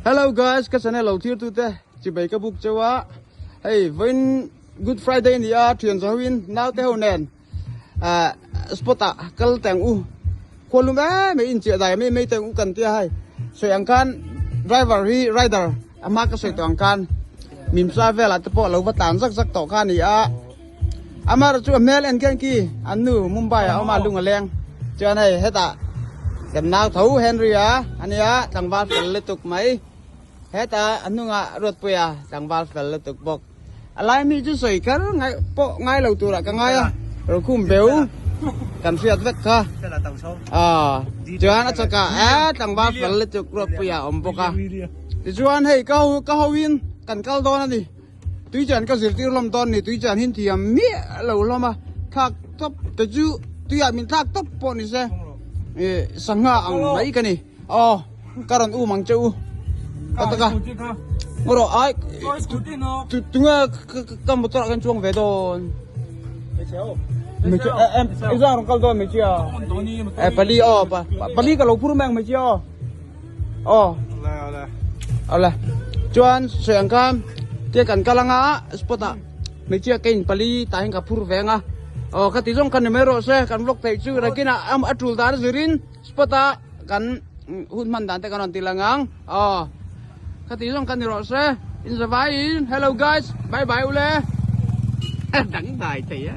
Hello guys, ka channel lo thir tute chibai ka buk cheu a. Hei vawiin Good Friday a ni a, thian za hoin naute ho nen ah spot ah kal teng u. Khualum em em in chiah dai mai mai teng u kan tia hei. Sawi ang khan driver hi rider a hma ka sawi tawh ang khan mimsa velah te pawh lo va tlan zak zak tawh kha a ni a. Amar chu a hmel en khian khi an nu Mumbai ah a awm a lung a leng chuan hei hetah kan nau tho Henry a ania tlangval fel lutuk mai hetah a hnungah Ruatpuia tlangval fel lutuk bawk a lai mi chu sawi kher ngai pawh ngai lo turah ka ngai a Rokhum beu kan hriat vek kha ah chuan a chakah e tlangval fel lutuk Ruatpuia a awm bawk a tichuan hei ka ho ka hoin kan kal dawn a ni. Tui chan ka zirtir hlawm dawn ni, tui chan hin thiam miah lo hlawm a, thlak tawp te chu tuiah min thlak tawp pawh ni se ih sangha ang mai ka ni, aw ka rawn um ang che u ka tak a, ngaw rawh ai tunge ka motor ah khan chuang ve dawn, hmeichhia em engzah rawn kal dawn hmeichhia e pali aw pali ka lo phur mai ang hmeichhia aw. Aw. Awle. Chuan sawi ang khan tia kan kal anga spot ah hmeichhia ke in pali tah hian ka phur ve anga aw ka ti zawng khan ni mai rawh se kan vlog theih chu nakinah a tul dan a zirin spot ah kan hun hman dan te kan rawn ti lang ang aw ka ti zawng khan ni rawh se in zavai in hello guys bye bye ule dang dai thei e.